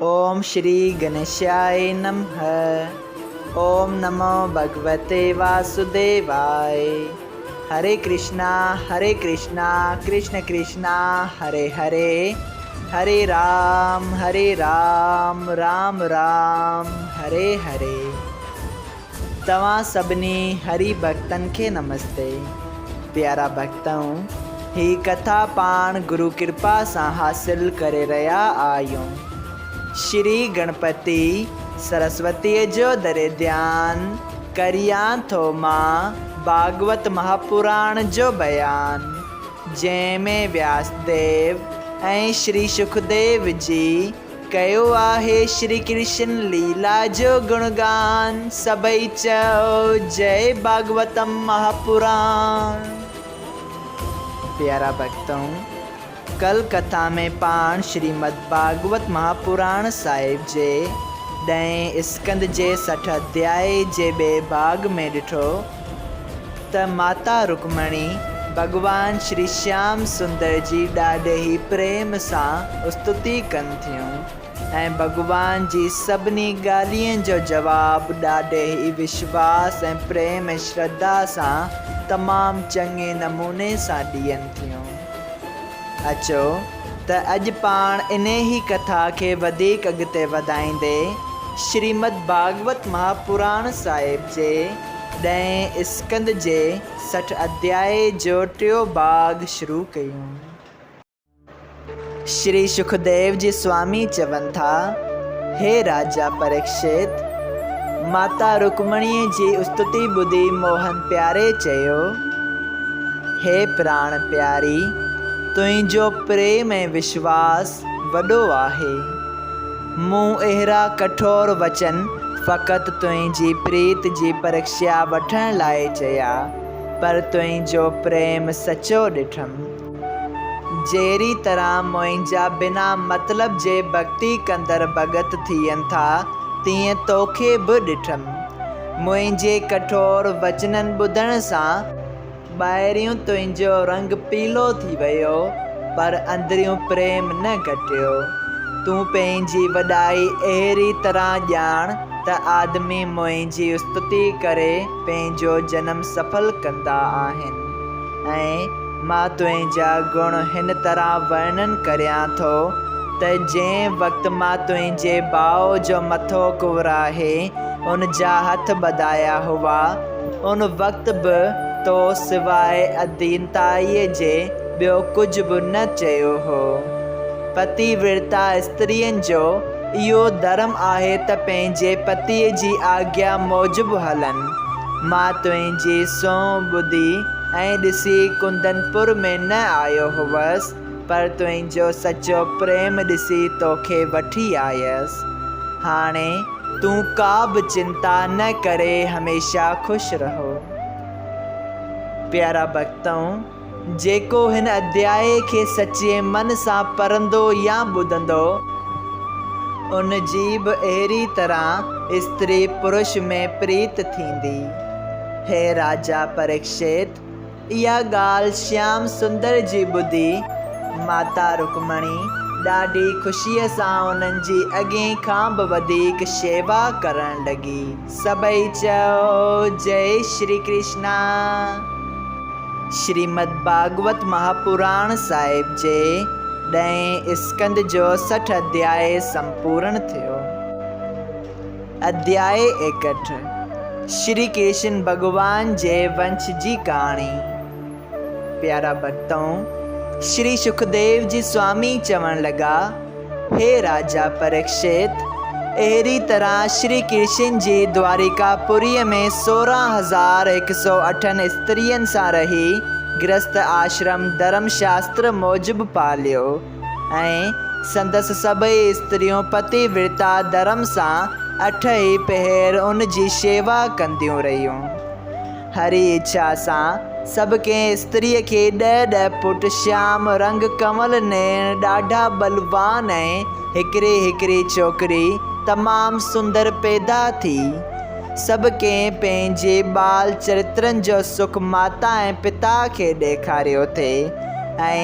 اوم شري گنيشاء نمه اوم نمو ڀڳوتي واسوديواء هري ڪرشنا هري ڪرشنا ڪرشن ڪرشنا هري هري هري رام هري رام رام رام هري هري. توهان سڀني هري ڀڳتن کي نمستي. پيارا ڀڳتؤ! هي ڪٿا پاڻ گرو ڪرپا سان حاصل ڪري رهيا آهيون. شري گڻپتي سرسوتيء جو دري ڌيان ڪريان ٿو مان ڀاڳوت مهاپراڻ جو بيان، جنهن ۾ وياس ديو ۽ شري شڪديو جي ڪيو آهي شري ڪرشن ليلا جو گڻگان، سڀئي چئو جئي ڀاڳوتم مهاپراڻ. پيارا ڀڳتؤ! ڪل ڪٿا ۾ پاڻ شريمد ڀاڳوت مهاپراڻ صاحب جي ڏهين اسڪنڌ جي 60 اڌيائي جي ٻئي ڀاڳ ۾ ڏٺو ته ماتا رڪمڻي ڀڳوان شري شيام سندر جي ڏاڍي ئي پريم سان استتي ڪن ٿيون ۽ ڀڳوان جي سڀني ڳالهين جو جواب ڏاڍي ئي وشواس ۽ پريم ۽ شرڌا سان تمام چڱي نموني سان ڏين ٿيون. اچو ته اڄ پاڻ انهي ڪٿا کي وڌيڪ اڳتي وڌائيندي شريمد ڀاڳوت مهاپراڻ صاحب جي ڏهين اسڪنڌ جي 60 اڌيائي جو ٽيو ڀاڳ شروع ڪيون. شري شڪديو جي سوامي چون ٿا، هي راجا پريڪشت! ماتا رڪمڻيء جي استتي ٻڌي موهن پياري چيو، هي پراڻ پياري! تنهنجو پريم ۽ وشواس وڏو آهي. مون اهڙا ڪٺور وچن فقط تنهنجي پريت جي پرکشيا وٺڻ لاء چيا، پر تنهنجو پريم سچو ڏٺم. جهڙي طرح منهنجا بنا مطلب جي ڀڳتي ڪندڙ ڀڳت ٿين ٿا، تيئن توکي به ڏٺم. منهنجي ڪٺور وچنن ٻڌڻ سان ٻاهريون تنهنجو رنگ پيلو ٿي ويو، پر اندريون پريم نه گهٽيو. تون پنهنجي وڏائي اهڙي طرح ڄاڻ ته آدمي منهنجي استتي ڪري پنهنجو جنم سڦل ڪندا آهن ۽ مان تنهنجا گڻ هن طرح ورڻن ڪريان ٿو ته جنهن وقت مان تنهنجي ڀاء جو مٿو ڪوراهي ان جا هٿ ٻڌايا هئا، ان وقت به تو سواء ادينتائيء جي ٻيو ڪجهه به نه چيو هو. پتي ورتا استرين جو اهو ڌرم آهي ته پنهنجي پتيء جي آگيا موجب هلن. مان تنهنجي سونهن ٻڌي ۽ ڏسي ڪندنپور ۾ نه آيو هوس، پر تنهنجو سچو پريم ڏسي توکي وٺي آيس. هاڻي تون ڪا به چنتا نه ڪري هميشه خوش رهو. پيارا ڀڳتؤ! جيڪو هن اڌيائي کي سچي من سان پڙهندو يا ٻڌندو، ان جي به اهڙي طرح استري پرش ۾ پريت ٿيندي. هي راجا پريڪشت! اها ڳالهه شيام سندر جي ٻڌي، ماتا رڪمڻي ڏاڍي خوشيء سان انهن جي اڳئين کان به وڌيڪ شيوا ڪرڻ لڳي. سڀئي چئو، جئي شري ڪرشنا! شريمد ڀاڳوت مهاپراڻ صاحب جي ڏهين اسڪنڌ جو 60 اڌيائي سمپورڻ ٿيو. اڌياء 61، شري ڪرشن ڀڳوان جي ونش جي ڪهاڻي. پيارا ڀڳتؤ! شري شڪديو جي سوامي چوڻ لڳا، هي راجا پريڪشت! اهڙي طرح شري ڪرشن جي دواريڪا پوريء ۾ 16,108 استرين سان رهي گرهست آشرم ڌرم شاستر موجب پاليو. ۽ سندس سڀئي استريون پتي ورتا ڌرم سان اٺ ئي پهر ان جي شيوا ڪنديون رهيون. هري اڇا سان سڀ ڪنهن استريء کي ڏهه ڏهه پٽ شيام رنگ ڪنول نيڻ ڏاڍا ٻلوان ۽ هڪڙي هڪڙي ڇوڪري تمام سندر پيدا ٿي. سڀ ڪنهن پنهنجي ٻال چرترن جو سک ماتا ۽ پتا کي ڏيکاريو ٿي ۽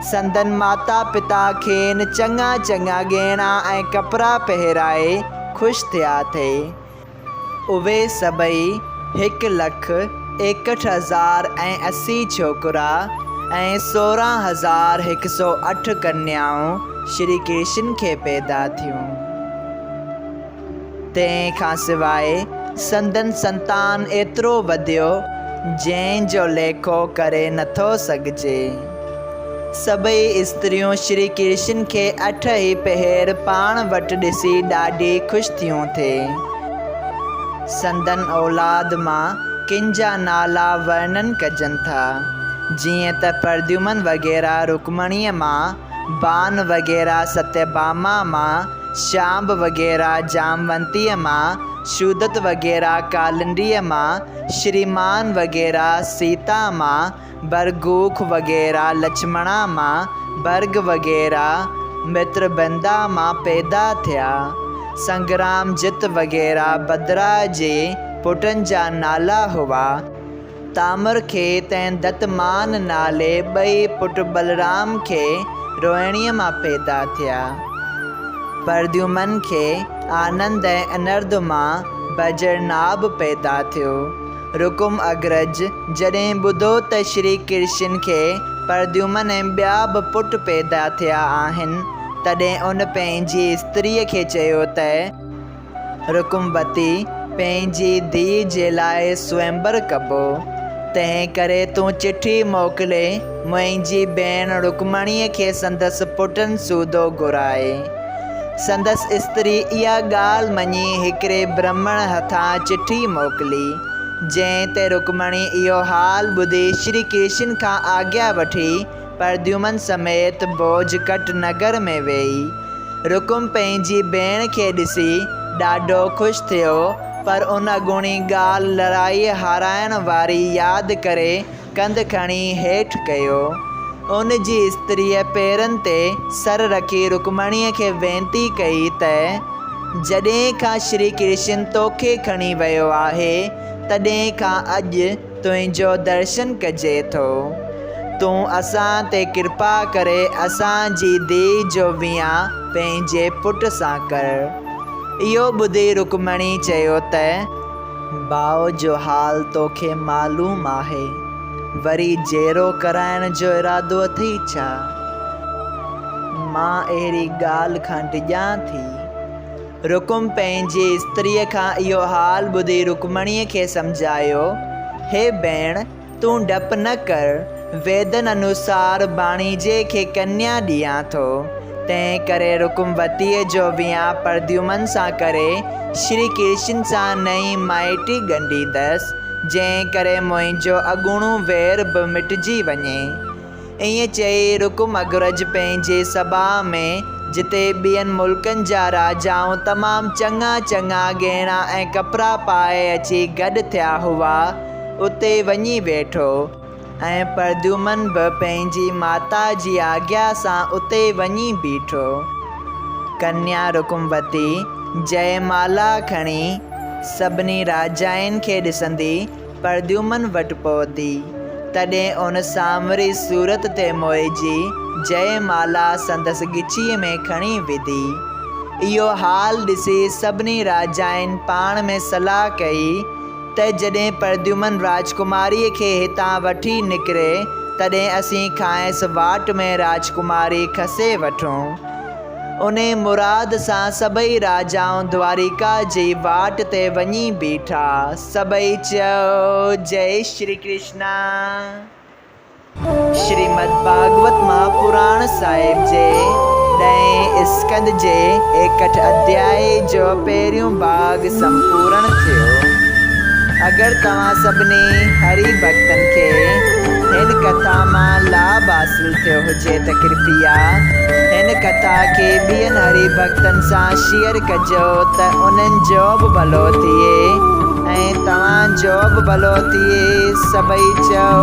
سندن ماتا پتا کين چڱا چڱا ڳهڻا ۽ ڪپڙا پهرائي خوش ٿيا ٿي. اهي سڀئي هڪ لک ايڪهٺ هزار ۽ 80 ڇوڪرا ۽ 16,108 ڪنيائون شري ڪرشن کي پيدا ٿيون. تنهن کان سواء سندن سنتان ايترو وڌيو، جنهن جو ليکو ڪري نٿو سگهجي. سڀئي استريون شري ڪرشن کي اٺ ئي پهر پاڻ وٽ ڏسي ڏاڍي خوش ٿيون ٿي. سندن اولاد مان ڪن جا نالا ورنن ڪجن ٿا، جيئن ته پرديومن وغيره رڪمڻيء مان، بان وغيره ستيڀاما مان، شامب وغيره جامونتيء مان، شودت وغيره ڪالنڊيء مان، شريمان وغيره سيتا مان، برگوک وغيره لڇمڻا مان، برگ وغيره متربندا مان پيدا ٿيا. سنگرام جت وغيره بدرا جي پٽن جا نالا هئا. تامر کي تنهن دتمان نالي ٻئي پٽ بلرام کي روهڻيء مان پيدا ٿيا. پرديومن کي آنند ۽ انرڌ مان بجرناڀ پيدا ٿيو. رڪم اگرج جڏهن ٻڌو ته شري ڪرشن کي پرديومن ۽ ٻيا به پٽ پيدا ٿيا آهن، تڏهن ان پنهنجي استريء کي چيو ته. رڪموتي پنهنجي ڌيء جي لاء سوئمبر ڪبو، تنهن ڪري تون چٺي موڪلي منهنجي ڀيڻ رڪمڻيء کي سندس پٽن سوڌو گهرائي. سندس استري اها ڳالهه مڃي هڪڙي برهمڻ هٿان چٺي موڪلي، جنهن تي رڪمڻي اهو حال ٻڌي شري ڪرشن کان آگيا وٺي پرديومن سميت ڀوڄ ڪٽ نگر ۾ ويئي. رڪم پنهنجي ڀيڻ کي ڏسي ڏاڍو خوش ٿيو، پر ان اڳوڻي ڳالهه لڙائيء هارائڻ واري ياد ڪري ڪنڌ کڻي هيٺ ڪيو. ان جي استريء پيرن تي سر رکي رڪمڻيء کي وينتي ڪئي ته، جڏهن کان شري ڪرشن توکي کڻي ويو آهي، تڏهن کان اڄ تنهنجو درشن ڪجي ٿو. تون اسان تي ڪرپا ڪري اسان جي ڌيء جو ويان پنهنجي پٽ سان ڪر. اهو ٻڌي رڪمڻي چيو ته. ڀاء جو حال توکي معلوم آهي، وري جيرو ڪرائڻ جو ارادو اٿئي ڇا؟ مان اهڙي ڳالهه کان ڊڄان ٿي. رڪم پنهنجي استريء کان اهو حال ٻڌي رڪمڻيء کي سمجهايو، هي ڀيڻ، تون ڊپ نه ڪر، ويدن انوسار ڀاڻيجي کي ڪنيا ڏيان ٿو. تنهن ڪري رڪموتيء جو ويان پرديومن سان ڪري شري ڪرشن سان نئين مائٽي ڳنڍيندس، جنهن ڪري منهنجو اڳوڻو وير به مٽجي وڃي. ائين چئي رڪم اگرج پنهنجي سڀا ۾، جتي ٻين ملڪن جا راجائون تمام چڱا چڱا ڳهڻا ۽ ڪپڙا پائي اچي گڏ ٿيا هئا، اتي وڃي ويٺو، ۽ پرديومن به پنهنجي ماتا جي آگيا سان اتي وڃي بيٺو. ڪنيا رڪموتي جئه مالا کڻي، سڀني راجائن کي ڏسندي، پرديومن وٽ پهتي، تڏهن ان سانوري صورت تي موهجي جئه مالا سندس ڳچيء ۾ کڻي وڌي. اهو حال ڏسي سڀني راجائن پاڻ ۾ صلاح ڪئي ته جڏهن پرديومن راجڪماريء کي هتان وٺي نڪري، تڏهن اسين کانئس واٽ ۾ راجڪماري کسي وٺون. انهيء مراد سان سڀئي راجائون دواريڪا جي واٽ تي وڃي بيٺا. سڀئي چيو، جئي شري ڪرشنا. شريمد ڀاڳوت مهاپراڻ صاحب جي ڏهين اسڪنڌ جي ايڪهٺ اڌيائي جو پهريون ڀاڳ سمپورڻ ٿيو. اگر توهان سڀني هري ڀڳتن کي هن ڪٿا مان لاڀ حاصل ٿيو هجي ته ڪرپيا هن ڪٿا کي ٻين هري ڀڳتن سان شيئر ڪجو ته انهن جو به ڀلو ٿئي ۽ توهان جو به ڀلو ٿئي. سڀئي چئو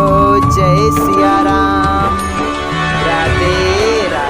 جئي سيارام. راڌي راڌي.